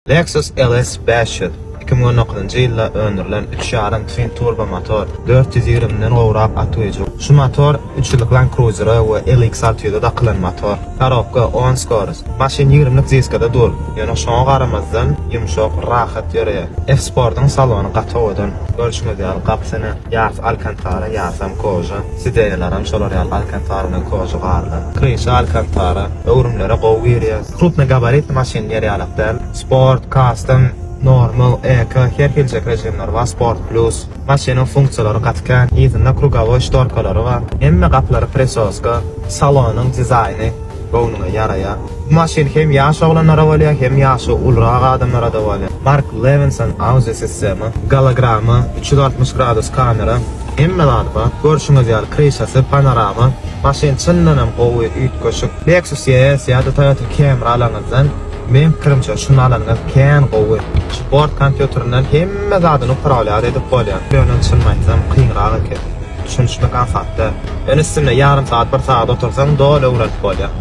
Lexus LS 500, 2019-njy ýylda öndürilen üç ýarym twin turbo motor, 420 den gowrak at güýji. Şu motor üç ýyllyk Land Cruiser-e we LX 600-e dakylan motor. Korobka on skorost. Maşyn ýigrimlik diskada dur, ýöne şoňa garamazdan ýumşak, rahat ýöreýär. F-Sport-yň salony gaty owadan. Görşüňiz ýaly gapysyna ýarysy alkantara, ýarysam koža. Sidenýalaram şolar ýaly alkantara bilen koža garylan. Kryşa alkantara, öwrümlere gowy girýär. Krupnogabaritli maşyn diýer ýalak däl. Sport, custom, normal, eco her hiljek režimleri bar, sport plus. Maşynyň funksiýalary gaty kän. Yzynda krugowoý ştorkalary bar. Hemme gapylary prisoska. Salonyň dizaýny göwnüňe ýaraýar. Bu maşyn hem ýaş oglanlara bolýar, hem ýaşy ulurak adamlara-da bolýar. Mark Levinson audio sistema, gologramma, 360 gradus kamera. Hemme zady bar. Görşüňiz ýaly kryşasy panorama. Maşyn çyndanam gowy, üýtgeşik. Lexus ES ýa-da Toyota Camry alanyňyzdan, meň pikirimçe şuny alanyňyz kän gowy. Şu bort kompýuterinden hemme zadyny upravlýat edip bolýar. Ýöne çynymy aýtsam kynrak eken. Düşünişmek aňsat däl. Ýöne üstünde ýarym sagat, bir sagat otursaň doly öwrenip bolýar.